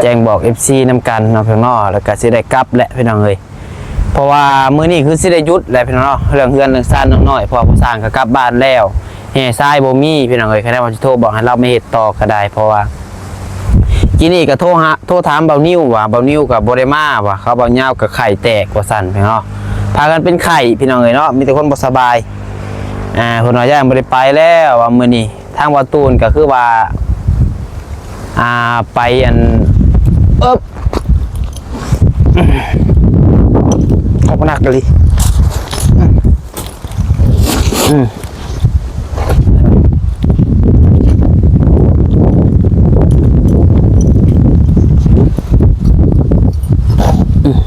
ແຈ້ງບອກເອັຟຊີນຳກັນເນາະ ພີ່ນ້ອງເນາະ ແລ້ວກໍຊິໄດ້ກັບແຫຼະ ພີ່ນ້ອງເອີຍ. ເພາະວ່າມື້ນີ້ຄືຊິໄດ້ຢຸດແຫຼະ ພີ່ນ້ອງເນາະ ເລື່ອງເຮືອນເລື່ອງຊານນ້ອງນ້ອຍ ເພາະວ່າພໍ່ຊ່າງກໍກັບບ້ານແລ້ວ ແຮ່ຊາຍບໍ່ມີ ພີ່ນ້ອງເອີຍ. ຄັນວ່າຊິໂທບອກໃຫ້ລາວມາເຮັດຕໍ່ກໍໄດ້ ເພາະວ່າກີ້ນີ້ກໍໂທຫາ ໂທຖາມບ່າວນິວວ່າ ບ່າວນິວກໍບໍ່ໄດ້ມາວ່າ ເຂົາບ່າວຍາວກໍໄຂ້ແຕກວ່າຊັ້ນ ພີ່ນ້ອງເນາະ ພາກັນເປັນໄຂ້ ພີ່ນ້ອງເອີຍເນາະ ມີແຕ່ຄົນບໍ່ສະບາຍ. ອ່າ ເພິ່ນວ່າຢ້ານບໍ່ໄດ້ໄປແລ້ວວ່າມື້ນີ້ ທາງບ່າວຕູນກໍຄືວ່າ ອ່າ ໄປອັນ ເອີບ ຂອບໜັກອີ່ຫຼີ ອືມ ອືມ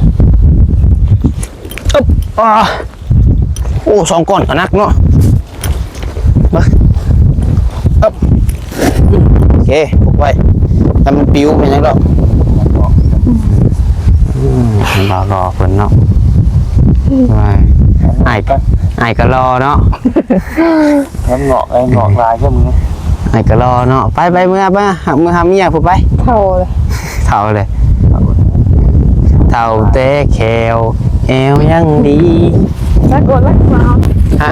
ອຶບ ອ່າ ໂອ້ ສອງກ້ອນກໍໜັກເນາະ ມາ ອຶບ ໂອເຄ ປົກໄວ້ ຖ້າມັນປິວເປັນຫຍັງດອກ ອືມ ເຫັນບໍ່ ລໍເພິ່ນເນາະ ອືມ ອ້າຍ ອ້າຍກໍລໍເນາະ ແຖມງອກ ໄອ້ງອກຫຼາຍແທ້ມື້ນີ້ ອ້າຍກໍລໍເນາະ ໄປ ໄປ ເມືອ ໄປ ເມືອຫາເມຍພຸ້ນໄປ ເຖົ້າເລີຍ ເຖົ້າເລີຍ ເຖົ້າແຕ່ແຂ້ວ ແອວຍັງດີ ແລ້ວກົດແລ້ວ ຮະ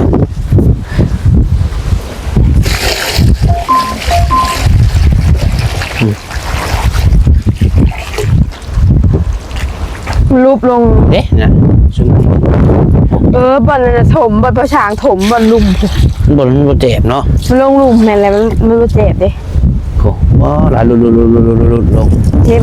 ມັນຫຼຸບລົງ ເດ້ນະ ຊຸມ ເອີ ບ່ອນນັ້ນນະຖົມ ບ່ອນພໍ່ຊ່າງຖົມ ບ່ອນລຸ່ມ ມັນບໍ່ ມັນບໍ່ແຈບເນາະ ມັນລົງລຸ່ມແມ່ນແຫຼະ ມັນ ມັນບໍ່ແຈບເດ້ ໂອ້ ບໍ່ ລະຫຼຸດ ຫຼຸດ ຫຼຸດ ຫຼຸດ ຫຼຸດ ຫຼຸດລົງ ເຈັບ.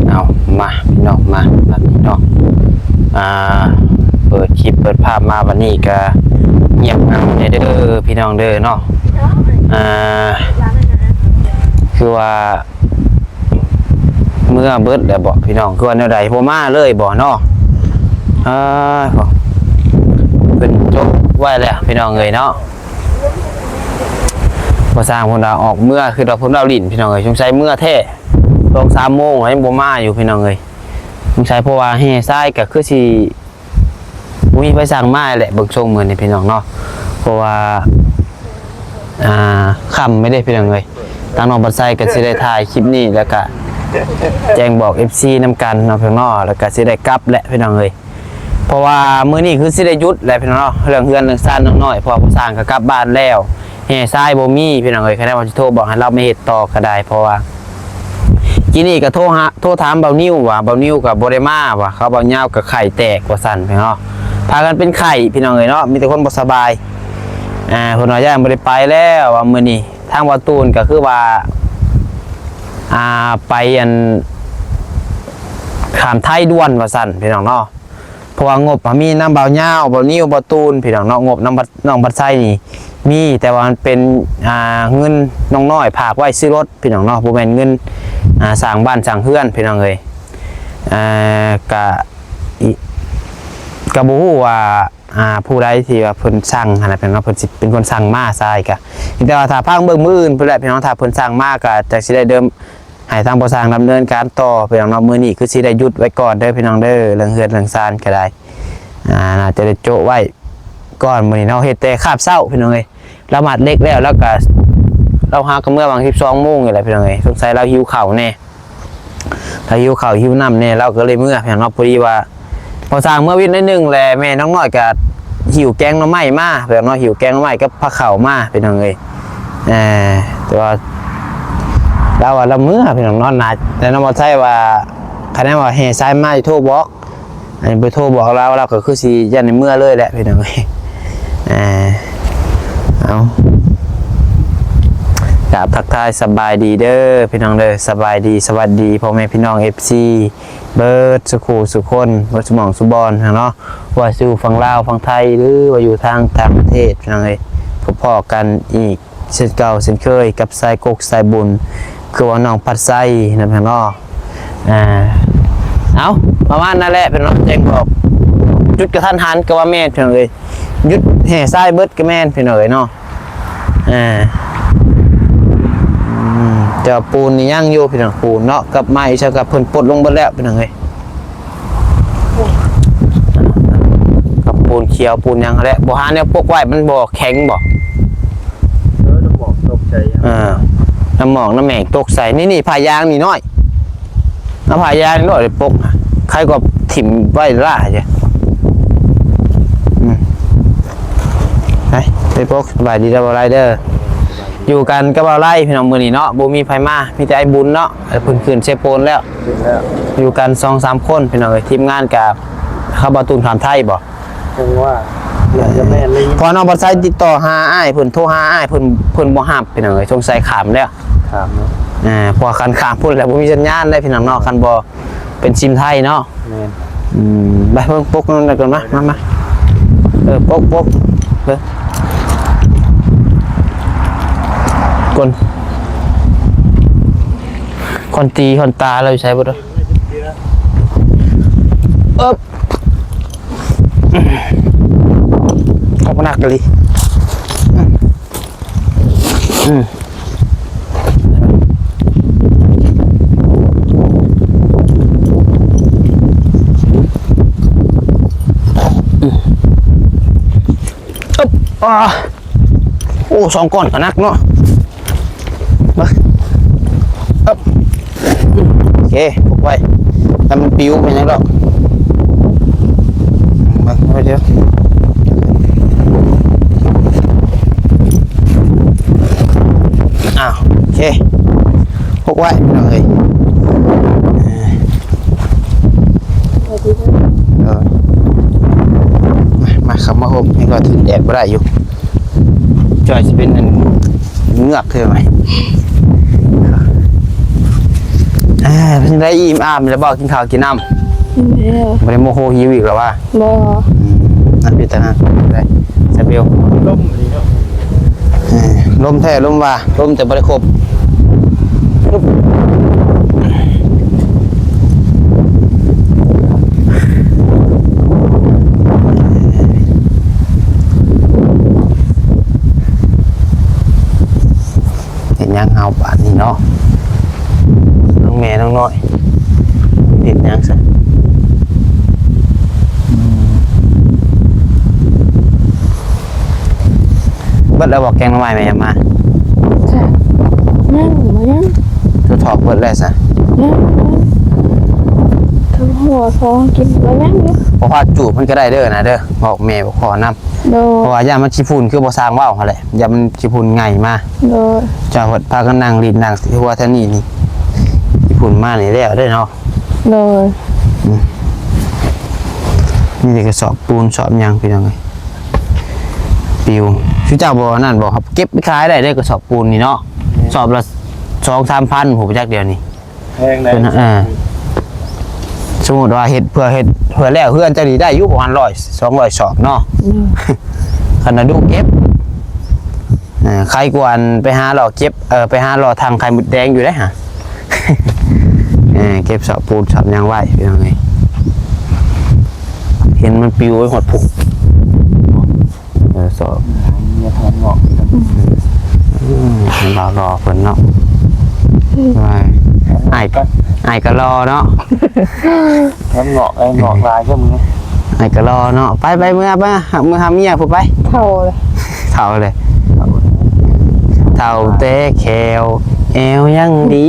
ເອົາ ມາ ພີ່ນ້ອງ ມາ ມາ ພີ່ນ້ອງ ອ່າ ເປີດຄລິບເປີດພາບມາ ບັດນີ້ກະງຽບເຫງົາແດ່ເດີ ພີ່ນ້ອງເດີເນາະ ອ່າ ຄືວ່າ ເມືອເບິດແລ້ວບໍ ພີ່ນ້ອງ ຄືວ່າແນວໃດ ບໍ່ມາເລີຍບໍເນາະ ເອີ ເພິ່ນຈົບໄວ້ແລ້ວ ພີ່ນ້ອງເອີຍເນາະ ພໍ່ຊ່າງເພິ່ນວ່າອອກເມືອ ຄືວ່າເພິ່ນເວົ້າຫຼິ້ນ ພີ່ນ້ອງເອີຍ ສົງໄສເມືອແທ້ ສອງສາມໂມງແລ້ວຍັງບໍ່ມາຢູ່ ພີ່ນ້ອງເອີຍ ສົງໄສເພາະວ່າແຮ່ຊາຍກໍຄືຊິ ບໍ່ມີໃຜສັ່ງມາແຫຼະ ເບິ່ງຊົງມື້ນີ້ພີ່ນ້ອງເນາະ ເພາະວ່າ ອ່າ ຄ່ຳແລ້ວເດ້ພີ່ນ້ອງເອີຍ ທາງນ້ອງບັນໄຊກໍຊິໄດ້ຖ່າຍຄລິບນີ້ ແລ້ວກະແຈ້ງບອກເອັຟຊີນຳກັນເນາະພີ່ນ້ອງເນາະ ແລ້ວກະຊິໄດ້ກັບແຫຼະພີ່ນ້ອງເອີຍ ເພາະວ່າມື້ນີ້ຄືຊິໄດ້ຢຸດແຫຼະພີ່ນ້ອງເນາະ ເລື່ອງເຮືອນເລື່ອງຊານນ້ອງນ້ອຍ ເພາະວ່າພໍ່ຊ່າງກໍກັບບ້ານແລ້ວ ແຮ່ຊາຍບໍ່ມີພີ່ນ້ອງເອີຍ ຄັນວ່າຊິໂທບອກໃຫ້ລາວມາເຮັດຕໍ່ກໍໄດ້ ເພາະວ່າ ກີ້ນີ້ກໍໂທຫາ ໂທຖາມບ່າວນິວວ່າ ບ່າວນິວກໍບໍ່ໄດ້ມາວ່າ ເຂົາບ່າວຍາວກໍໄຂ້ແຕກວ່າຊັ້ນເນາະ ພາກັນເປັນໄຂ້ພີ່ນ້ອງເອີຍເນາະ ມີແຕ່ຄົນບໍ່ສະບາຍ ອ່າ ເພິ່ນວ່າຢ້ານບໍ່ໄດ້ໄປແລ້ວວ່າມື້ນີ້ ທາງບ່າວຕູນກໍຄືວ່າ ອ່າ ໄປອັນ ຂ້າມໄທດ່ວນວ່າຊັ້ນພີ່ນ້ອງເນາະ ເພາະວ່າງົບມີນຳບ່າວຍາວ ບ່າວນິວ ບ່າວຕູນ ພີ່ນ້ອງເນາະ ງົບນຳ ນ້ອງບັນໄຊນີ້ມີ ແຕ່ວ່າມັນເປັນ ອ່າ ເງິນນ້ອງນ້ອຍຝາກໄວ້ຊື້ລົດພີ່ນ້ອງເນາະ ບໍ່ແມ່ນເງິນ ອ່າ ສ້າງບ້ານສ້າງເຮືອນພີ່ນ້ອງເອີຍ ອ່າ ກະ ກະບໍ່ຮູ້ວ່າ ອ່າ ຜູ້ໃດທີ່ວ່າເພິ່ນສັ່ງຫັ້ນນະ ເພິ່ນເນາະ ເພິ່ນຊິເປັນຄົນສັ່ງມາຊາຍກະ ມີແຕ່ວ່າຖ້າຟັງເບິ່ງມື້ອື່ນພຸ້ນແຫຼະພີ່ນ້ອງ ຖ້າເພິ່ນສັ່ງມາກະຈັກຊິໄດ້ເດີມ ໃຫ້ທາງພໍ່ຊ່າງດຳເນີນການຕໍ່ພີ່ນ້ອງເນາະ ມື້ນີ້ຄືຊິໄດ້ຢຸດໄວ້ກ່ອນເດີພີ່ນ້ອງເດີ ເລື່ອງເຮືອນເລື່ອງຊານກໍໄດ້ ອ່າ ໜ້າຈະໄດ້ໂຈະໄວ້ກ່ອນ ມື້ນີ້ເນາະ ເຮັດແຕ່ຄາບເຊົ້າພີ່ນ້ອງເອີຍ ລາວມັດເຫຼັກແລ້ວ ລາວກໍ ລາວຫາກໍເມືອຫວ່າງສິບສອງໂມງນີ້ແຫຼະພີ່ນ້ອງເອີຍ ສົງໄສລາວຫິວເຂົ້າແດ່ ລາວຫິວເຂົ້າຫິວນ້ຳແດ່ ລາວກໍເລີຍເມືອພີ່ນ້ອງເນາະ ພໍດີວ່າ ພໍ່ຊ່າງເມືອວິດໜ້ອຍໜຶ່ງແຫຼະ ແມ່ນ້ອງນ້ອຍກໍຫິ້ວແກງໜໍ່ໄມ້ມາ ພີ່ນ້ອງເນາະ ຫິ້ວແກງໜໍ່ໄມ້ກັບພາເຂົ້າມາ ພີ່ນ້ອງເອີຍ ເອີ ແຕ່ວ່າລາວວ່າລາວເມືອ ພີ່ນ້ອງເນາະ ໜ້າ ແຕ່ນ້ອງບໍ່ໃຊ້ວ່າ ຄັນແມ່ນວ່າແຫ່ຊາຍມາຊິໂທບອກ ອັນນີ້ບໍ່ໂທບອກລາວ ລາວກໍຄືຊິຢ້ານໃຫ້ເມືອເລີຍແຫຼະ ພີ່ນ້ອງເອີຍ ເອີ ເອົາ ກາບທັກທາຍສະບາຍດີເດີ ພີ່ນ້ອງເດີ ສະບາຍດີ ສະຫວັດດີ ພໍ່ແມ່ພີ່ນ້ອງເອັຟຊີ ເບິດສູ່ຄູ່ສູ່ຄົນ ເບິດສູ່ໝ່ອງສູ່ບ່ອນເນາະ ບໍ່ວ່າຊິຢູ່ຝັ່ງລາວ ຝັ່ງໄທ ຫຼືວ່າຢູ່ທາງຕ່າງປະເທດ ພີ່ນ້ອງເອີຍ ພົບພໍ້ກັນອີກເຊັ່ນເກົ່າເຊັ່ນເຄີຍກັບສາຍກົກສາຍບຸນ ຄືວ່ານ້ອງພັດໄຊນະພີ່ນ້ອງເນາະ ອ່າ ເອົາ ປະມານນັ້ນແຫຼະພີ່ນ້ອງ ແຈ້ງບອກ ຢຸດກະທັນຫັນກໍວ່າແມ່ນພີ່ນ້ອງເອີຍ ຢຸດແຫ່ຊາຍເບິດກໍແມ່ນພີ່ນ້ອງເອີຍເນາະ ອ່າ ແຕ່ວ່າປູນນີ້ຍັງຢູ່ພີ່ນ້ອງ ປູນເນາະ ກັບໄມ້ຊະ ກັບເພິ່ນປົດລົງເບິດແລ້ວພີ່ນ້ອງເອີຍ ກັບປູນຂຽວ ປູນຫຍັງຫັ້ນແຫຼະ ບໍ່ຫາແນວປົກໄວ້ ມັນບໍ່ແຂງບໍ? ເອີ ນ້ຳໝອກຕົກໃສ່ ເອີ ນ້ຳໝອກນ້ຳແໝງຕົກໃສ່ ນີ້ໆ ຜ້າຢາງນີ້ນ້ອຍ ເອົາຜ້າຢາງນີ້ໂລດໄປປົກ ໃຄກວ່າຖິ້ມໄວ້ລ້າເດ ອືມ ໄປ ໄປປົກ ສະບາຍດີເດີ ບໍ່ໄດ້ເດີ. ຢູ່ກັນກັບບ່າວໄລພີ່ນ້ອງ ມື້ນີ້ເນາະ ບໍ່ມີໃຜມາ ມີແຕ່ອ້າຍບຸນເນາະ ເພິ່ນຂຶ້ນເຊໂປນແລ້ວ ຂຶ້ນແລ້ວ ຢູ່ກັນສອງສາມຄົນພີ່ນ້ອງເອີຍ ທີມງານກະ ເຂົາບໍ່ຕູນຂ້າມໄທບໍ? ຈັ່ງວ່າ ໜ້າຈະແມ່ນເລີຍ ເພາະນ້ອງບັດໄຊຕິດຕໍ່ຫາອ້າຍເພິ່ນ ໂທຫາອ້າຍເພິ່ນ ເພິ່ນບໍ່ຮັບພີ່ນ້ອງເອີຍ ສົງໄສຂ້າມແລ້ວ ຂ້າມເນາະ ອ່າ ເພາະວ່າຄັນຂ້າມພຸ້ນແລ້ວບໍ່ມີສັນຍານເດ້ພີ່ນ້ອງເນາະ ຄັນບໍ່ເປັນຊິມໄທເນາະ. ແມ່ນ ອືມ ໄປເບິ່ງປົກນັ້ນກ່ອນ ມາ ມາ ມາ ເອີ ປົກ ປົກ ເບິ່ງ ກ່ອນ ຄອນຕີຄອນຕາລາວຢູ່ໃສບໍ່? ເອີບ ຕົກໜັກອີ່ຫຼີ ອືມ ອືມ ອືມ ອຶບ ອ່າ ໂອ້ ສອງກ້ອນກໍໜັກເນາະ ມາ ອຶບ ໂອເຄ ປົກໄວ້ ແຕ່ມັນປິວເປັນຫຍັງດອກ ມາ ມາ ດຽວ ອ້າວ ໂອເຄ ປົກໄວ້ ພີ່ນ້ອງເອີຍ ເອີ ມາ ມາ ເຂົ້າມາໂຮມ ເຫັນວ່າຖືກແດດບໍ່ໄດ້ຢູ່ ຈ່ອຍຊິເປັນອັນເງືອກຄືໃໝ່ ເປັນຈັ່ງໃດ ອີ່ມອາມແລ້ວບໍ່? ກິນເຂົ້າກິນນ້ຳ ກິນແລ້ວ ບໍ່ໄດ້ໂມໂຫຫິວອີກແລ້ວຫວາ? ບໍ່ ອືມ ນັ້ນເປັນຕານັ້ນ ໄດ້ ສະເບວ ລົມດີເນາະ ເອີ ລົມແທ້ລົມວ່າ ລົມແຕ່ບໍ່ໄດ້ຄົບ ເຮັດຫຍັງເຮົາບາດນີ້ເນາະ ນ້ອງແມ່ນ້ອງນ້ອຍ ເຮັດຫຍັງຊະ? ອືມ ເບິດແລ້ວບໍ່ ແກງໜໍ່ໄມ້ແມ່ເອົາມາ? ຍັງ ບໍ່ຍັງ ຄືຖອກເບິດແລ້ວຊະ? ຍັງ ທັງຫົວສອງກິນບໍ່ຍັງຢູ່ ບໍ່ພາດຈູບມັນກໍໄດ້ເດີນະເດີ ບອກແມ່ບອກພໍ່ນຳ ໂດຍ ເພາະວ່າຢ້ານມັນຂີ້ຝຸ່ນ ຄືບໍ່ຊ່າງເວົ້າຫັ້ນແຫຼະ ຢ້ານມັນຂີ້ຝຸ່ນໄງ່ມາ ໂດຍ ເຈົ້າພັດພາກັນນັ່ງຫຼິ້ນນັ່ງຊິຫົວທາງນີ້ນີ້ ຂີ້ຝຸ່ນມານີ້ແລ້ວເດ້ເນາະ ໂດຍ ອືມ ມີແຕ່ກະສອບປູນສອບຫຍັງ ພີ່ນ້ອງເອີຍ ປິວ ຄືເຈົ້າບໍ່ອັນນັ້ນບໍ່ ເກັບໄປຂາຍໄດ້ເດ້ ກະສອບປູນນີ້ເນາະ ແມ່ນ ສອບລະສອງສາມພັນ ຜູ້ຈັກດຽວນີ້ ແພງໃດ໋ ເອີ ສົມມຸດວ່າເຮັດ ເພື່ອເຮັດ ເພື່ອແລ້ວເຮືອນເຈົ້ານີ້ໄດ້ຢູ່ປະມານຮ້ອຍ ສອງຮ້ອຍສອບເນາະ ອືມ ຄັນວ່າດຸເກັບ ເອີ ໄຄກວ່າອັນໄປຫາເລາະເກັບ ເອີ ໄປຫາເລາະຖັງໄຂ່ມົດແດງຢູ່ເດ້ຫະ ເອີ ເກັບສອບປູນສອບຫຍັງໄວ້ ພີ່ນ້ອງເອີຍ ເຫັນມັນປິວໄປຮອດພຸ້ນ. ເອີ ສອບ ເມຍທາງນອກ ອືມ ລາວຫຼໍ່ເພິ່ນເນາະ ອືມ ອ້າຍ ອ້າຍກໍຫຼໍ່ເນາະ ທາງນອກ ອ້າຍນອກຫຼາຍເດີມຶງ ອ້າຍກໍຫຼໍ່ເນາະ ໄປ ໄປ ເມືອ ໄປ ເມືອຫາເມຍພຸ້ນໄປ ເຖົ້າເລີຍ ເຖົ້າເລີຍ ເຖົ້າແຕ່ແຂ້ວແອວຍັງດີ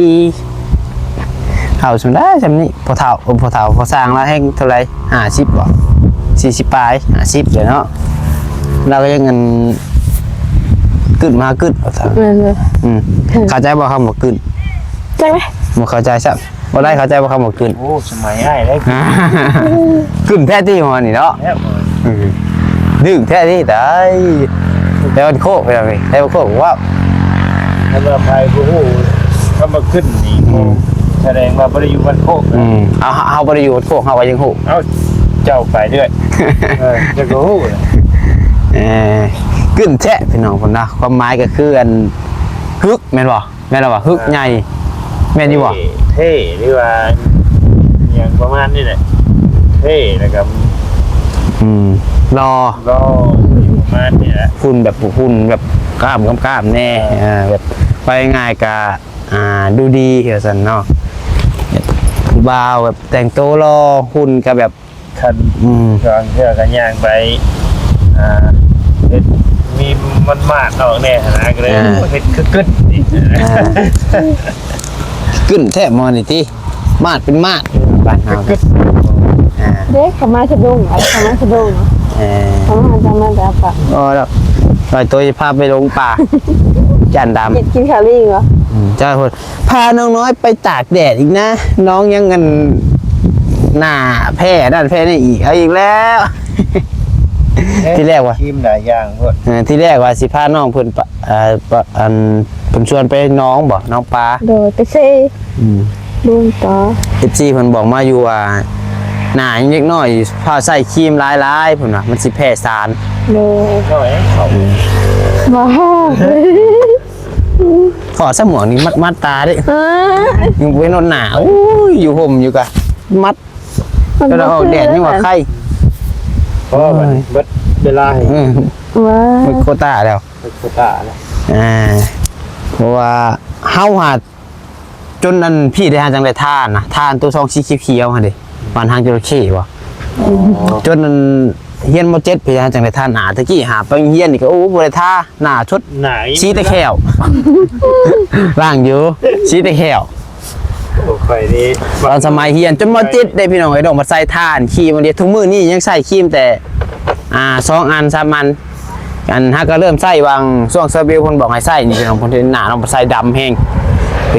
ເຖົ້າສ່ຳໃດສ່ຳນີ້ ພໍ່ເຖົ້າ ໂອ້ ພໍ່ເຖົ້າ ພໍ່ຊ່າງລາວແຮ່ງເທົ່າໃດ ຫ້າສິບບໍ ສີ່ສິບປາຍ ຫ້າສິບແລ້ວເນາະ ລາວກໍຍັງອັນ ກຶດມາກຶດ ແມ່ນເລີຍ ອືມ ເຂົ້າໃຈບໍ່ຄຳວ່າກຶດ ຈັກເດ້ ບໍ່ເຂົ້າໃຈຊ້ຳ ບໍ່ໄດ້ເຂົ້າໃຈບໍ່ຄຳວ່າກຶດ ໂອ້ ສະໄໝອ້າຍເດ້ ກຶດແທ້ຕິ ໝໍນີ້ເນາະ ແທ້ ອືມ ດຶງແທ້ຕິ ຕາຍ ແຕ່ມັນໂຄກ ແຕ່ມັນໂຄກ ວ້າວ ຄັນວ່າໃຜບໍ່ຮູ້ ຄຳວ່າຂຶ້ນນີ້ ອືມ ສະແດງວ່າບໍ່ໄດ້ຢູ່ບ້ານໂຄກນະ ອືມ ເຮົາ ເຮົາບໍ່ໄດ້ຢູ່ບ້ານໂຄກ ເຮົາກໍຍັງຮູ້ ເອົ້າ ເຈົ້າໄປເລື້ອຍ ເອີ ເຈົ້າກໍຮູ້ ເອີ ຂຶ້ນແທ້ພີ່ນ້ອງເພິ່ນນະ ຄວາມໝາຍກໍຄືອັນ ຮຶກ ແມ່ນບໍ່? ແມ່ນລະວ່າ ຮຶກໃຫຍ່ ແມ່ນຢູ່ບໍ່? ເທ່ ເທ່ ຫຼືວ່າຫຍັງປະມານນີ້ແຫຼະ ເທ່ ແລ້ວກໍ ອືມ ຫຼໍ່ ຫຼໍ່ ປະມານນີ້ແຫຼະ ຫຸ່ນແບບ ຫຸ່ນແບບກ້າມໆແດ່ ເອີ ເອີ ແບບ ເວົ້າງ່າຍໆກະ ອ່າ ດູດີວ່າຊັ້ນເນາະ ຜູ້ບ່າວແບບແຕ່ງໂຕຫຼໍ່ ຫຸ່ນກໍແບບ ຄັນ ອືມ ບາງເທື່ອກໍຍ່າງໄປ ອ່າ ເຮັດມີມັນມາດອອກແດ່ຫັ້ນນະ ກໍເລີຍ ອ່າ ເຮັດຄືກຶດນີ້ ອ່າ ກຶ້ນແທ້ໝໍນີ້ຕິ ມາດເປັນມາດ ບ້ານເຮົາ ຄືກຶດ ອ່າ ເດ້ ເຂົາມາສະດຸ້ງ ເຂົາມາສະດຸ້ງ ເອີ ເຂົາມາຈາກ ມາຈາກປ່າ ອໍ ດອກ ນ້ອຍໂຕຈະພາໄປລົງປ່າ ຈານດຳ ກິນ ກິນຂ້າວລີງບໍ່ ອືມ ເຈົ້າ ພານ້ອງນ້ອຍໄປຕາກແດດອີກນະ ນ້ອງຍັງອັນ ໜ້າແພ້ນັ້ນແພ້ນີ້ອີກ ເອົາອີກແລ້ວ ເອີ ທີແລກວ່າ ຄຣີມຫຼາຍຢ່າງໂພດ ເອີ ທີແລກວ່າຊິພານ້ອງເພິ່ນໄປ ເອີ ໄປ ອັນ ເພິ່ນຊວນໄປໜອງບໍ ໜອງປາ ໂດຍ ໄປເຊ ອືມ ເບິ່ງຕໍ່ ເອັຟຊີ ເພິ່ນບອກມາຢູ່ວ່າ ໜ້າຍັງເດັກນ້ອຍ ພາໃຊ້ຄຣີມຫຼາຍໆ ເພິ່ນວ່າ ມັນຊິແພ້ສານ ໂດຍ ອືມ ວ້າວ ຂໍສະໝວກນີ້ມັດ ມັດຕາເດ້ ເອີ ຍັງບໍ່ເຫັນຮອດໜ້າ ໂອ້ຍ ຢູ່ຮົ່ມຢູ່ກະມັດ ມັນ ກໍໄດ້ອອກແດດຍັງວ່າໄຄ ພໍບັດນີ້ ເບິດເວລາໃຫ້ ເອີ ວ້າວ ເບິດໂຄຕາແລ້ວ ເບິດໂຄຕາແລ້ວ ອ່າ ເພາະວ່າເຮົາຫາ ຈົນອັນ ພີ້ໄດ້ຫາຈັ່ງໄດ້ທານນະ ທານໂຕຊອງສີຂຽວໆຫັ້ນເດ້ ບ້ານຫາງຈໍລະເຂ້ບໍ ອໍ ຈົນອັນ ຮຽນ ມໍເຈັດ ພີ້ຫາຈັ່ງໄດ້ທານ ໜ້າຕະກີ້ຫາໄປໂຮງຮຽນນີ້ກໍ ໂອ້ ບໍ່ໄດ້ທາ ໜ້າຊົດ ໜ້າອີກ ສີແຕ່ແຂ້ວ ລ້າງຢູ່ ສີແຕ່ແຂ້ວ ໂອ້ ຂ້ອຍນີ້ ຕອນສະໄໝຮຽນຈົນ ມໍເຈັດ ເດ້ພີ່ນ້ອງເອີຍ ນ້ອງບັດໄຊທາ ຄຣີມອັນດຽວ ທຸກມື້ນີ້ຍັງໃຊ້ຄຣີມແຕ່ ອ່າ ສອງອັນ ສາມອັນ ອັນ ຫາກະເລີ່ມໃຊ້ຫວ່າງຊ່ວງເຊີບິວເພິ່ນບອກໃຫ້ໃຊ້ນີ້ພີ່ນ້ອງ ເພິ່ນເຫັນໜ້ານ້ອງບັດໄຊດຳແຮງ ໄປ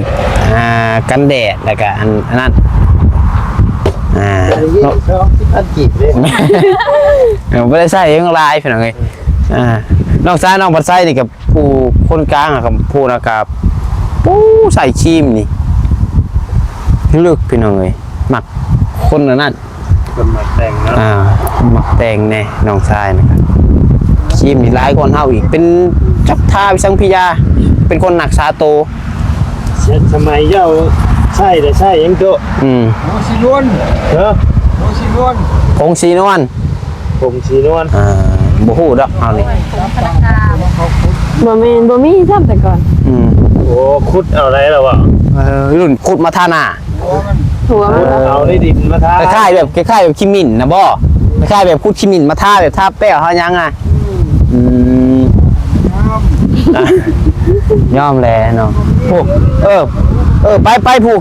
ອ່າ ກັນແດດ ແລ້ວກະອັນ ອັນນັ້ນ ອ່າ ສອງສິບພັນກີບເດ້ ເອີ ບໍ່ໄດ້ໃຊ້ຫຍັງຫຼາຍພີ່ນ້ອງເອີຍ ອ່າ ນ້ອງຊາຍນ້ອງບັດໄຊນີ້ກໍ ຜູ້ຄົນກາງ ແລ້ວກໍຜູ້ນະ ກໍ ໂອ້ ໃສ່ຄຣີມນີ້ ເລິກພີ່ນ້ອງເອີຍ ມັກຄົນອັນນັ້ນ ຄົນມັກແຕ່ງເນາະ ອ່າ ມັກແຕ່ງແດ່ ນ້ອງຊາຍນະ ຄຣີມນີ້ຫຼາຍກວ່າເຮົາອີກ ເປັນ ຈັກທາວິສັງພິຍາ ເປັນຄົນຮັກສາໂຕ ສະໄໝເຈົ້າໃຊ້ແຕ່ໃຊ້ຫຍັງໂຕ ອືມ ຜົງສີນວນ ເອີ ຜົງສີນວນ ຜົງສີນວນ ຜົງສີນວນ ອ່າ ບໍ່ຮູ້ດອກເຮົານີ້ ບໍ່ແມ່ນ ບໍ່ມີຊ້ຳແຕ່ກ່ອນ ອືມ ໂອ້ ຂຸດເອົາໄດ້ແລ້ວບໍ່ ເອີ ລຸ້ນຂຸດມາທາໜ້າ ຫົວມັນ ເອົາໃນດິນມາທາ ຄ້າຍໆແບບ ຄ້າຍໆແບບຂີ້ໝິ່ນນະບໍ່ ຄ້າຍໆແບບຂຸດຂີ້ໝິ່ນມາທາ ແບບທາແປ້ວທາຫຍັງອະ ອືມ ຍອມແຫຼະເນາະ ໂອ້ ເອີ ເອີ ໄປໆ ຜູ້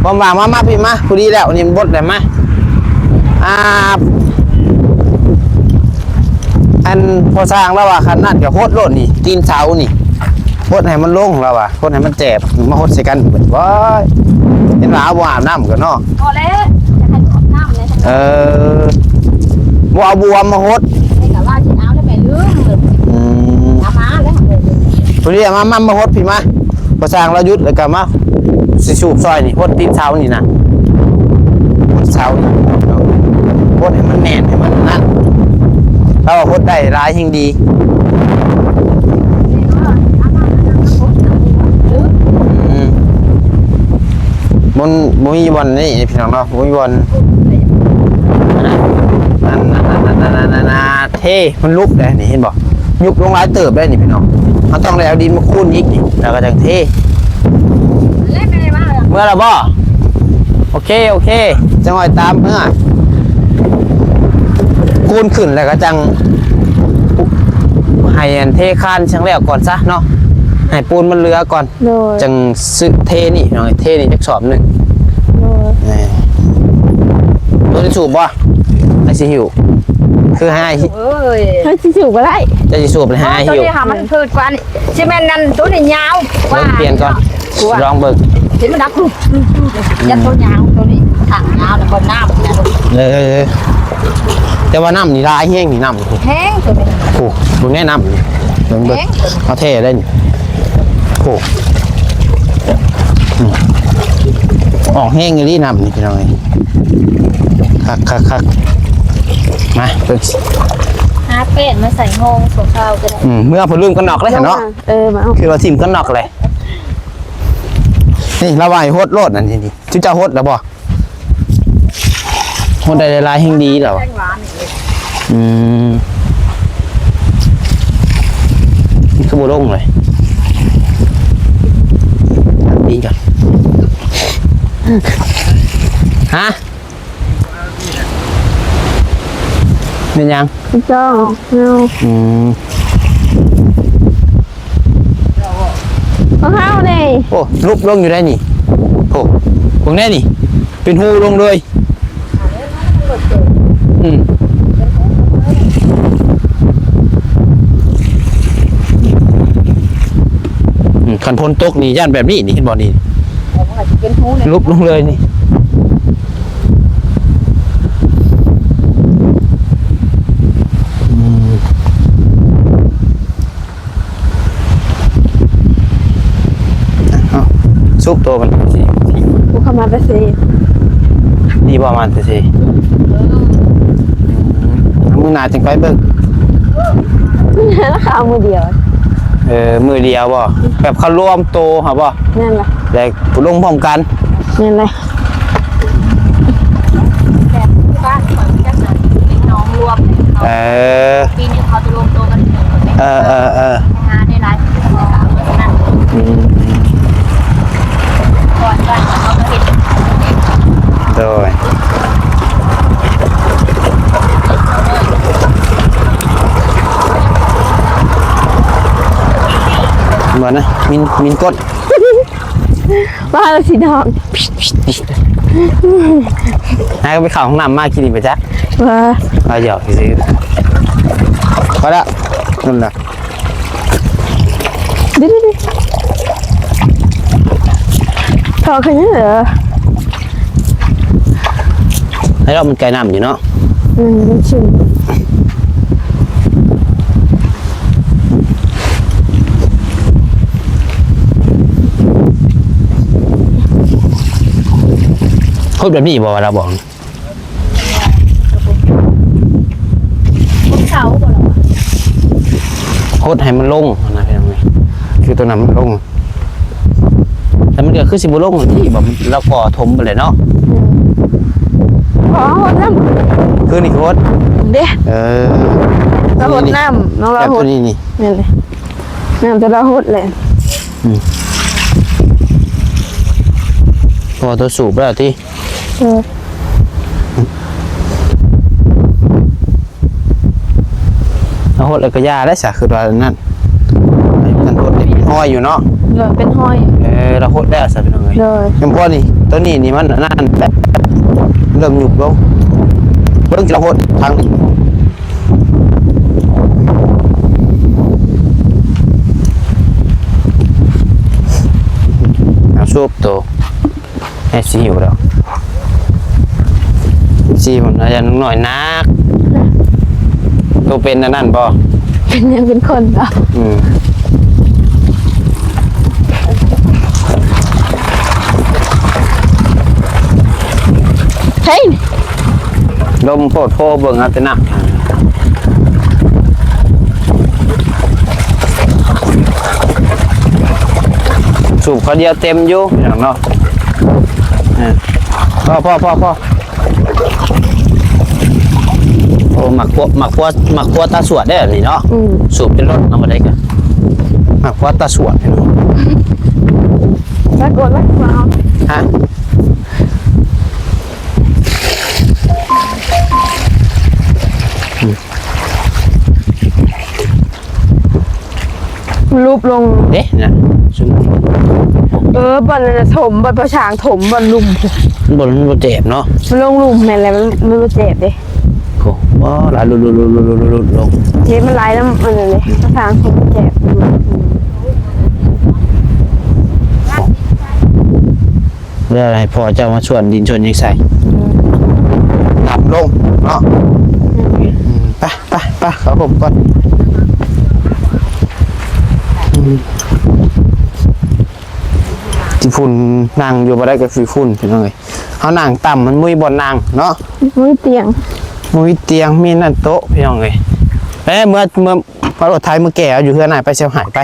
ຄວາມວ່າງມາ ມາ ພີ່ມາ ພໍດີແລ້ວ ນີ້ບົດແລ້ວ ມາ ອ່າ ອັນພໍ່ຊ່າງລາວວ່າ ຄັນນັ້ນກໍຫົດໂລດນີ້ ຕີນເສົານີ້ ຫົດໃຫ້ມັນລົງ ລາວວ່າ ຫົດໃຫ້ມັນແຈບ ມາຫົດໃສ່ກັນ ໂອ້ຍ ເຫັນວ່າເອົາບໍ່ອາບນ້ຳກັນເນາະ ພໍແລ້ວ ຢາກໃຫ້ອາບນ້ຳແດ່ ເອີ ບໍ່ເອົາບວມມາຫົດ ໃຫ້ກະວ່າຊິເອົາແລ້ວແມ່ລືມ ອືມ ເອົາມາແລ້ວ ຜູ້ນີ້ມາ ມາ ມາຫົດພີ້ມາ ພໍ່ຊ່າງລາວຢຸດແລ້ວກໍມາ ຊິສູບຊ່ອຍນີ້ ຫົດຕີນເສົານີ້ນະ ຫົດເສົານີ້ ຫົດໃຫ້ມັນແໜ້ນ ໃຫ້ມັນນັ້ນ ລາວວ່າຫົດໄດ້ຫຼາຍແຮງດີ ອືມ ມັນບໍ່ມີບ່ອນນີ້ພີ່ນ້ອງເນາະ ບໍ່ມີບ່ອນ ອັນ ອັນ ອັນ ອັນ ອັນ ອັນ ອັນ ເທ ມັນຫຼຸບເດ້ນີ້ ເຫັນບໍ່? ຍຸບລົງຫຼາຍເຕີບເດ້ນີ້ພີ່ນ້ອງ ເຮົາຕ້ອງໄດ້ເອົາດິນມາຄູນອີກນີ້ ແລ້ວກໍຈັ່ງເທ ເມື່ອແລ້ວບໍ່? ໂອເຄ ໂອເຄ ຈັ່ງຄ່ອຍຕາມເມືອ ຄູນຂຶ້ນແລ້ວກໍຈັ່ງ ໃຫ້ອັນເທຄານຊ່າງແລ້ວກ່ອນຊະເນາະ ໃຫ້ປູນມັນເຫຼືອກ່ອນ ໂດຍ ຈັ່ງຊື້ເທນີ້ເນາະ ເທນີ້ຈັກສອບໜຶ່ງ ໂດຍ ເອີ ຕົວນີ້ສູບບໍ່? ໃຫ້ຊິຫິ້ວ ຄືໃຫ້ອ້າຍ ເອີຍ ໃຫ້ຊິສູບກໍໄດ້ ເຈົ້າຊິສູບແລ້ວໃຫ້ອ້າຍຫິ້ວ ຕົວນີ້ຫາມັນພືດກວ່ານີ້ ຊິແມ່ນນັ້ນຕົວນີ້ຍາວກວ່າ ເບິ່ງ ປ່ຽນກ່ອນ ລອງເບິ່ງ ເຫັນມັນດັກ ຍັນຕົວຍາວ ຕົວນີ້ທາງຍາວ ແລ້ວກໍນ້ຳ ເອີ ແຕ່ວ່ານ້ຳນີ້ຫຼາຍແຮງນີ້ ນ້ຳ ແຮງຕົວນີ້ ໂອ້ ເບິ່ງແນ່ນ້ຳນີ້ ເບິ່ງ ເບິ່ງ ແຮງ ເອົາແທ້ໄດ໋ນີ້ ໂອ້ ອືມ ອອກແຮງອີ່ຫຼີນ້ຳນີ້ພີ່ນ້ອງເອີຍ ຄັກໆໆ ມາເບິ່ງ ຫາແປ້ນມາໃສ່ໂຮງຊົ່ວຄາວກໍໄດ້ ອືມ ເມື່ອເພິ່ນລືມກັນນອກເລີຍເນາະ ເອີ ມາເອົາ ຄືວ່າຖິ້ມກັນນອກແຫຼະ ນີ້ລາວວ່າໃຫ້ຫົດໂລດ ອັນນີ້ ນີ້ ຈຸເຈົ້າຫົດແລ້ວບໍ່? ຫົດໄດ້ຫຼາຍໆແຮງດີແລ້ວ ອືມ ຄືບໍ່ລົງເລີຍ ຮະ? ແມ່ນຫຍັງ? ຈ້ອງ ອືມ ຂອງເຮົານີ້. ໂອ້ ຫຼຸບລົງຢູ່ໄດ໋ນີ້. ໂອ້ ເບິ່ງແດ່ນີ້ ເປັນຮູລົງເລີຍ. ອືມ ອືມ ຄັນຝົນຕົກນີ້ຢ້ານແບບນີ້ນີ້ ເຫັນບໍ່ນີ້ ຫຼຸບລົງເລີຍນີ້. ອືມ ເອົາ ຊຸບໂຕມັນ ຜູ້ເຂົ້າມາແຕ່ເຊ. ນີ້ບໍ່ມາແຕ່ເຊ. ອືມ ມື້ໜ້າຈຶ່ງໄປເບິ່ງ. ລາຄາມື້ດຽວ. ເອີ ມື້ດຽວບໍ່? ແບບເຂົາລວມໂຕຫັ້ນບໍ່? ແມ່ນລະ ແລ້ວລົງພ້ອມກັນ. ແມ່ນລະ. ແບບທີ່ບ້ານຂ້ອຍມັນຈະເປັນນ້ອງລວມ. ເອີ ປີໜຶ່ງເຂົາຈະລວມໂຕກັນເທື່ອໜຶ່ງ. ເອີ ເອີ ເອີ ທຳງານໄດ້ຫຼາຍ ອືມ ກ່ອນບ້ານເຂົາກໍເຮັດ. ໂດຍ ບໍ່ນະ ມິນ ມິນກົດ. ວ່າລະຊິດອກ ໃຫ້ໄປເຂົ້າຫ້ອງນ້ຳມາກິນອີກໄປຈັກ. ວ່າ ວ່າຫຍອກຊື່ໆ ພໍລະ ນັ້ນລະ. ເດີໆໆ ເທາະຂຶ້ນເດີ. ໃຫ້ລອກມັນໃກ້ນ້ຳຢູ່ເນາະ. ອືມ ມັນຊຸ່ມ. ຄົນແບບນີ້ບໍ່ວ່າລາວບອກ. ຄົນເຊົາບໍ່ລະ ຫົດໃຫ້ມັນລົງຫັ້ນນະພີ່ນ້ອງເອີຍ ຄືຕົວນັ້ນມັນລົງ ແຕ່ມັນກໍຄືຊິບໍ່ລົງຫັ້ນຕິ ແບບລາວກໍຖົມໄປແລ້ວເນາະ. ອືມ ພໍຫົດນຳ ຄືນີ້ກໍຫົດເດ້. ເອີ ລາວຫົດນ້ຳເນາະ ລາວຫົດ ນີ້ ນີ້ ແມ່ນເດ້ ນ້ຳແຕ່ລາວຫົດແຫຼະ. ອືມ ພໍຕົວສູບແລ້ວຕິ. ເອີ ເອົາຫົດແລ້ວກໍຢ່າໄດ້ຊະ ຄືວ່ານັ້ນ ມັນຫົດນີ້ເປັນຮອຍຢູ່ເນາະ. ໂດຍ ເປັນຮອຍ. ເອີ ລາວຫົດແລ້ວຊະພີ່ນ້ອງເອີຍ. ໂດຍ ຍັງພໍນີ້ ຕົວນີ້ນີ້ມັນອັນນັ້ນແຫຼະ ເລີ່ມຍຸບລົງ. ເບິ່ງລາວຫົດທາງນີ້ ເອົາສູບໂຕ. ແອຊີຢູ່ແລ້ວ ຊີມັນອາຈານໜ້ອຍໜັກ. ໂຕເປັນອັນນັ້ນບໍ່? ເປັນຫຍັງ ເປັນຄົນບໍ່? ອືມ ເຮີ້ຍ ລົມໂພດໂພ ເບິ່ງເອົາແຕ່ນ້ຳ. ສູບເຂົ້າດຽວເຕັມຢູ່ພີ່ນ້ອງເນາະ. ເອີ ພໍ ພໍ ພໍ ພໍ. ໂອ້ ໝາກຂວ ໝາກຂວ ໝາກຂວຕາສວດເດ້ນີ້ເນາະ. ອືມ ສູບຈົນລົ້ນເນາະ ບໍ່ໄດ້ກະ ໝາກຂວຕາສວດພີ່ນ້ອງ. ແລ້ວກົດແລ້ວ ຮະ? ອືມ ຫຼຸບລົງເດ້ນະ. ເອີ ບ່ອນນັ້ນນະຖົມ ບ່ອນພະຊ່າງຖົມ ບ່ອນລຸ່ມ ມັນບໍ່ ມັນບໍ່ແຈບເນາະ. ມັນລົງລຸ່ມແມ່ນແຫຼະ ມັນ ມັນບໍ່ແຈບເດ້. ໂອ້ ບໍ່ຫຼາຍ ຫຼຸດ ຫຼຸດ ຫຼຸດ ລົງເດ້. ມັນຫຼາຍນຳອັນນັ້ນເດ້ ພະຊ່າງຖົມແຈບ. ແລ້ວໃຫ້ພໍ່ເຈົ້າມາສວນດິນສວນຫຍັງໃສ່ ອືມ ດຳລົງເນາະ. ອືມ ອືມ ໄປ ໄປ ໄປ ເຂົ້າຮົ່ມກ່ອນ. ອືມ ຂີ້ຝຸ່ນ ນັ່ງຢູ່ບໍ່ໄດ້ກໍຂີ້ຝຸ່ນ ພີ່ນ້ອງເອີຍ. ເຮົານັ່ງຕ່ຳ ມັນບໍ່ມີບ່ອນນັ່ງເນາະ. ບໍ່ມີຕຽງ ບໍ່ມີຕຽງ ມີນັ້ນໂຕະ ພີ່ນ້ອງເອີຍ. ເອີ ເມື່ອ ເມື່ອ ເອົາລົດໄຖມາແກ່ເອົາຢູ່ເຮືອນອ້າຍໄປ ຊຽວໄຮ້ໄປ.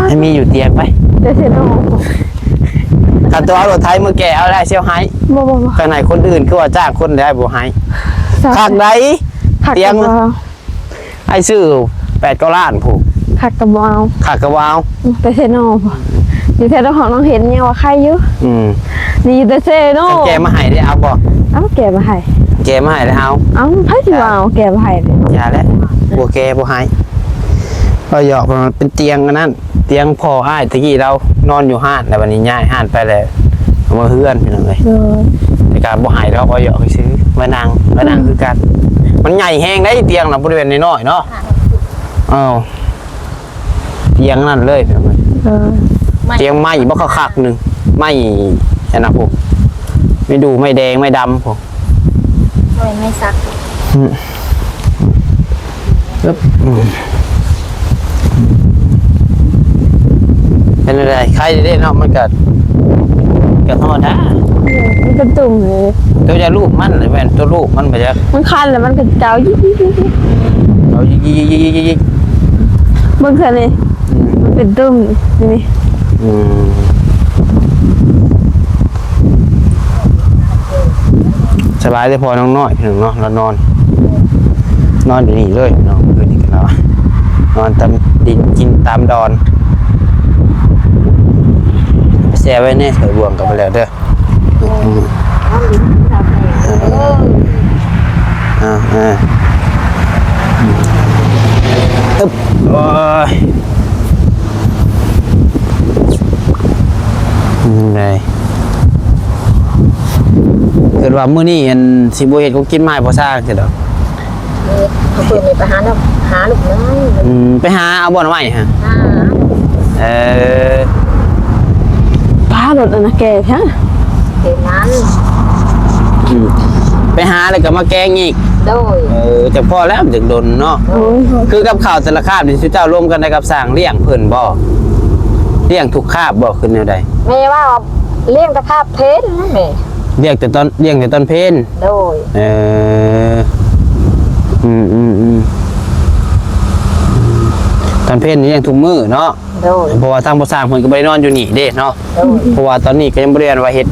ໃຫ້ມີຢູ່ຕຽງໄປ ແຕ່ເຊໂນ. ຄັນຕົວເອົາລົດໄຖມາແກ່ເອົາໄດ້ ຊຽວໄຮ້. ບໍ່ ບໍ່ ບໍ່ ຄັນໃຫ້ຄົນອື່ນ ຄືວ່າຈ້າງຄົນໄດ້ ບໍ່ໃຫ້. ຄັກໃດ໋ ຕຽງ ອ້າຍຊື້ແປດເກົ້າລ້ານພຸ້ນ. ຄັກກໍບໍ່ເອົາ ຄັກກໍບໍ່ເອົາ ອືມ ແຕ່ເຊໂນ. ຢູ່ແຖວນະຄອນນ້ອງເຫັນຍັງວ່າໄຄຢູ່. ອືມ ນີ້ຢູ່ແຕ່ເຊໂນ. ຄັນແກະມາໃຫ້ໄດ້ເອົາບໍ່? ເອົາ ແກະມາໃຫ້ ແກະມາໃຫ້ໄດ້ເອົາ. ເອົາ ໃຜຊິວ່າເອົາ ແກະມາໃຫ້ເດ້? ຢ່າແຫຼະ ບໍ່ແກະບໍ່ໃຫ້. ເວົ້າຫຍອກ ເປັນຕຽງອັນນັ້ນ ຕຽງພໍ່ອ້າຍ ແຕ່ກີ້ລາວນອນຢູ່ຮ້ານ ແລ້ວບັດນີ້ຍ້າຍຮ້ານໄປແລ້ວ ເອົາມາເຮືອນ ພີ່ນ້ອງເອີຍ. ໂດຍ ແຕ່ກະບໍ່ໃຫ້ດອກ ເວົ້າຫຍອກຊື່ໆ ມານັ່ງ ມານັ່ງ ອືມ ຄືກັນ. ມັນໃຫຍ່ແຮງໄດ໋ ຕຽງນະ ບໍ່ໄດ້ແມ່ນນ້ອຍໆເນາະ. ອ້າວ ຕຽງນັ້ນເລີຍ ເອີ ຕຽງໄມ້ບໍ່ ຄັກໆໜຶ່ງ ໄມ້ອັນນະພຸ້ນ ໄມ້ດູ່ ໄມ້ແດງ ໄມ້ດຳພຸ້ນ ໄມ້ ໄມ້ສັກ. ອືມ ອຶບ ອືມ ເປັນຈັ່ງໃດ? ໄຄເດ້ເນາະ ມັນກະ ກະທອດດາ ເອີ ມັນເປັນຕຸ່ມເລີຍ. ຕົວຢາລູກມັນ ແມ່ນຕົວລູກມັນບໍ່ຈັກ ມັນຄັນແລ້ວມັນກະເກົາຍິກໆ ເກົາຍິກໆ ເບິ່ງຊັ້ນນີ້ ອືມ ມັນເປັນຕຸ່ມນີ້. ອືມ ສະບາຍເລີຍ ພໍ່ນ້ອງນ້ອຍພີ່ນ້ອງເນາະ ລາວນອນ ນອນຢູ່ນີ້ເລີຍພີ່ນ້ອງ. ຄືນນີ້ກະລາວນອນຕາມດິນ ກິນຕາມດອນ. ແຊ່ໄວ້ແນ່ ຖ້ວຍບ່ວງກະໄປແລ້ວເດີ. ອືມ ເອີ ອາ ອາ ອືມ ອຶບ ໂອ້ຍ ເປັນຈັ່ງໃດ? ຄິດວ່າມື້ນີ້ ອັນ ຊິບໍ່ເຮັດຂອງກິນມາໃຫ້ພໍ່ຊ້າງຊັ້ນດອກ. ເອີ ເພິ່ນໄປຫາ ຫາລູກໄມ້. ອືມ ໄປຫາເອົາບໍ່ໜໍ່ໄມ້ຫະ? ຫາ ເອີ ປ້າ ລົດອັນນະແກ່ແທ້ ເປັນນັ້ນ. ອືມ ໄປຫາແລ້ວກະມາແກງອີກ. ໂດຍ ເອີ ຈັກພໍແລ້ວ ມັນຈັ່ງດົນເນາະ. ໂດຍ ຄືກັບເຂົ້າແຕ່ລະຄາບນີ້ ຊຸມເຈົ້າລວມກັນໄດ້ກັບຊ່າງລ້ຽງເພິ່ນບໍ່? ລ້ຽງທຸກຄາບບໍ່ ຄືແນວໃດ? ແມ່ວ່າລ້ຽງແຕ່ຄາບເພນແມ່. ລ້ຽງແຕ່ຕອນ ລ້ຽງແຕ່ຕອນເພນ. ໂດຍ ເອີ ອືມ ອືມ ອືມ ຕອນເພນນີ້ລ້ຽງທຸກມື້ເນາະ. ໂດຍ ເພາະວ່າທາງພໍ່ຊ້າງເພິ່ນກະບໍ່ໄດ້ນອນຢູ່ນີ້ເດ້ເນາະ. ໂດຍ ເພາະວ່າຕອນນີ້ກະຍັງບໍ່ໄດ້ອັນວ່າເຮັດ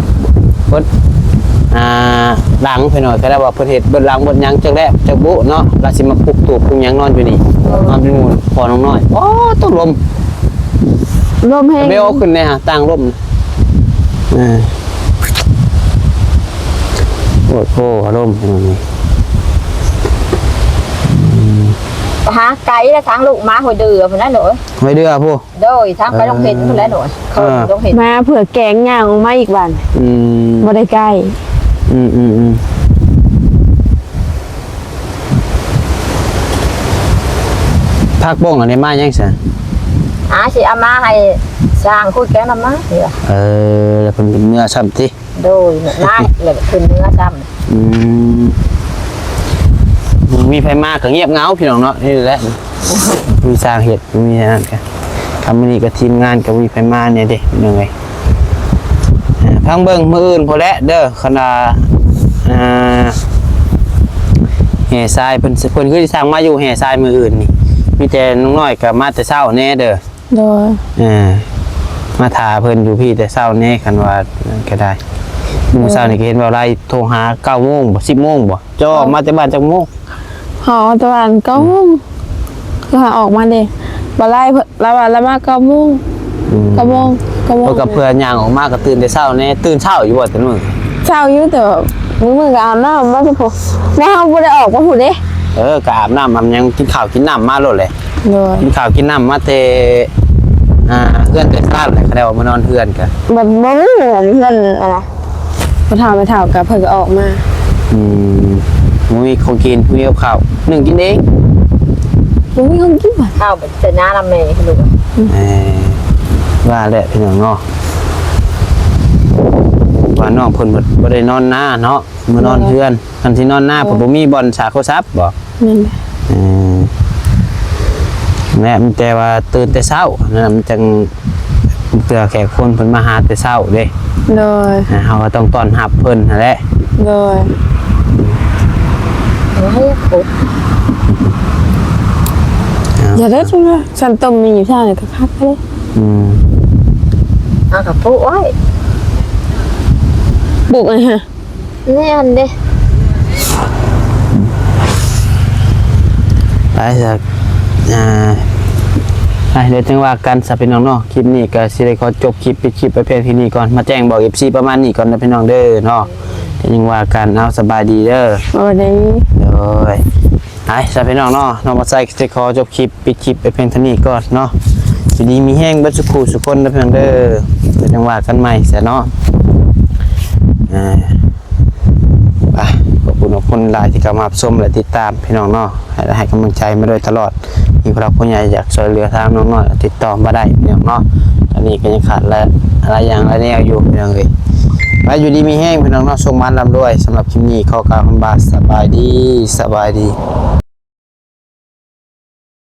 ເບິດ ອ່າ ຫຼັງພີ່ນ້ອງ ກະໄດ້ວ່າເພິ່ນເຮັດເບິດຫຼັງເບິດຫຍັງຈັກແລ້ວຈັກບຸເນາະ. ລາວຊິມາປຸກຕູບປຸກຫຍັງນອນຢູ່ນີ້. ໂດຍ ນອນເປັນໝູ່ພໍ່ນ້ອງນ້ອຍ. ໂອ້ ຕົກລົມ ລົມແຮງ ເບວເອົາຂຶ້ນແດ່ຫະ ຕ່າງລົມ. ເອີ ໂອ້ໂຫ ອາລົມ ພີ່ນ້ອງເອີຍ. ອືມ ຫາໄກລະ ທາງລູກມາຫ້ວຍເດືອພຸ້ນນະໂດຍ. ຫ້ວຍເດືອພຸ້ນ. ໂດຍ ທາງໄປ ເອີ ໂຮງຮຽນພຸ້ນແຫຼະໂດຍ. ເອີ ເຂົ້າໂຮງຮຽນ ມາເພື່ອແກງຍ່າງອອກມາອີກບາດ. ອືມ ບໍ່ໄດ້ໃກ້. ອືມ ອືມ ອືມ ຜັກບົ້ງອັນນີ້ມາຫຍັງຊະ? ອາ ຊິເອົາມາໃຫ້ຊ່າງຂູດແກງນ້ຳໝາກນີ້ວ່າ. ເອີ ແລ້ວເພິ່ນເມືອຊ້ຳຕິ? ໂດຍ ມາແລ້ວຂຶ້ນເມືອຊ້ຳ. ອືມ ມີໃຜມາກະງຽບເຫງົາພີ່ນ້ອງເນາະ. ນີ້ແຫຼະ ມີຊ່າງເຮັດ ມີອັນນັ້ນກະ ຄັນມື້ນີ້ກະທີມງານກະມີໃຜມາແດ່ເດ້ພີ່ນ້ອງເອີຍ. ອ່າ ຟັງເບິ່ງມື້ອື່ນພຸ້ນແຫຼະເດີ ຄັນວ່າ ອ່າ ແຫ່ຊາຍເພິ່ນ ເພິ່ນຄືຊິສັ່ງມາຢູ່ແຫ່ຊາຍມື້ອື່ນນີ້. ມີແຕ່ນ້ອງນ້ອຍກະມາແຕ່ເຊົ້າແນ່ເດີ. ໂດຍ ເອີ ມາຖ້າເພິ່ນຢູ່ພີ້ແຕ່ເຊົ້າແນ່ ຄັນວ່ານັ້ນກະໄດ້. ມື້ເຊົ້ານີ້ກະເຫັນວ່າລາຍໂທຫາເກົ້າໂມງບໍ່ ສິບໂມງບໍ່? ເຈົ້າອອກມາແຕ່ບ້ານຈັກໂມງ? ເຮົາອອກແຕ່ບ້ານເກົ້າໂມງ. ຄືເຮົາອອກມາເດ້ ບໍ່ໄດ້ ລາວວ່າລາວມາເກົ້າໂມງ. ອືມ ເກົ້າໂມງ ເກົ້າໂມງ ເອີ ກະເພື່ອຍ່າງອອກມາກະຕື່ນແຕ່ເຊົ້າແນ່. ຕື່ນເຊົ້າຢູ່ບໍ່ແຕ່ມື້? ເຊົ້າຢູ່ ແຕ່ວ່າມື້ມື້ກະອາບນ້ຳມາແຕ່ພຸ້ນ ແລ້ວເຮົາບໍ່ໄດ້ອອກມາພຸ້ນເດ້. ເອີ ກະອາບນ້ຳອາບຫຍັງ ກິນເຂົ້າກິນນ້ຳມາໂລດແຫຼະ. ໂດຍ ກິນເຂົ້າກິນນ້ຳມາແຕ່ ອ່າ ເຮືອນແຕ່ຊານແຫຼະ ກະໄດ້ອອກມານອນເຮືອນກະ ແບບບໍ່ມີເຮືອນອັນນະ ພໍ່ເຖົ້າແມ່ເຖົ້າກະເພິ່ນກະອອກມາ. ອືມ ບໍ່ມີຂອງກິນ ມີກັບເຂົ້າ ໜຶ້ງກິນເອງ. ບໍ່ມີຂອງກິນຫວາ? ເຂົ້າໄປແຕ່ນານຳແມ່ລູກ. ເອີ ວ່າແຫຼະພີ່ນ້ອງເນາະ ວ່ານ້ອງເພິ່ນບໍ່ໄດ້ນອນນາເນາະ ມານອນເຮືອນ. ຄັນຊິນອນນາ ເອີ ເພິ່ນບໍ່ມີບ່ອນຊາດໂທລະສັບບໍ່? ແມ່ນແຫຼະ ເອີ ແມ່ນ ແຕ່ວ່າຕື່ນແຕ່ເຊົ້ານັ້ນ ມັນຈັ່ງເທື່ອແຂກຄົນເພິ່ນມາຫາແຕ່ເຊົ້າເດ້. ໂດຍ ອ່າ ເຮົາກະຕ້ອງຕ້ອນຮັບເພິ່ນຫັ້ນແຫຼະ. ໂດຍ ຢ່າເດີ ຊັ້ນຕົ້ມໝີ່ຊານີ້ກະຄັກເດ້. ອືມ ເອົາກະປູກໄວ້ ປູກໄວ້ຫະ. ແມ່ນເດ້ ໄປຊະ ອ່າ ໄປ ອ່ະ ດຽວຈັ່ງວ່າກັນຊະພີ່ນ້ອງເນາະ. ຄລິບນີ້ກໍຊິໄດ້ຂໍຈົບຄລິບ ປິດຄລິບໄປພຽງເທົ່ານີ້ກ່ອນ ມາແຈ້ງບອກເອັຟຊີປະມານນີ້ກ່ອນເດີພີ່ນ້ອງເດີເນາະ. ດຽວຍັງວ່າກັນ ເອົາ ສະບາຍດີເດີ. ໂອ້ ໄດ້ ໂດຍ. ໄປຊະພີ່ນ້ອງເນາະ, ນ້ອງບໍ່ໃສ່ກໍຊິຂໍຈົບຄລິບ ປິດຄລິບໄປພຽງເທົ່ານີ້ກ່ອນເນາະ. ຢູ່ດີມີແຮງເບິດສູ່ຄູ່ສູ່ຄົນເດີພີ່ນ້ອງເດີ. ດຽວຈັ່ງວ່າກັນໃໝ່ຊະເນາະ. ອ່າ ໄປ ຂອບຄຸນຂອບຄຸນຫຼາຍທີ່ເຂົ້າມາຮັບຊົມ ແລະ ຕິດຕາມພີ່ນ້ອງເນາະ. ໃຫ້ ໃຫ້ກຳລັງໃຈມາໂດຍຕະຫຼອດ. ມີຜູ້ຫຼັກຜູ້ໃຫຍ່ຢາກຊ່ວຍເຫຼືອທາງນ້ອງນ້ອຍ ຕິດຕໍ່ມາໄດ້ພີ່ນ້ອງເນາະ. ຕອນນີ້ກໍຍັງຂາດຫຼາຍ ຫຼາຍຢ່າງຫຼາຍແນວຢູ່ພີ່ນ້ອງເອີຍ. ໄປ ຢູ່ດີມີແຮງພີ່ນ້ອງເນາະ, ໂຊກໝານລ່ຳລວຍ. ສຳລັບຄລິບນີ້ຂໍກ່າວຄຳວ່າ ສະບາຍດີ ສະບາຍດີ.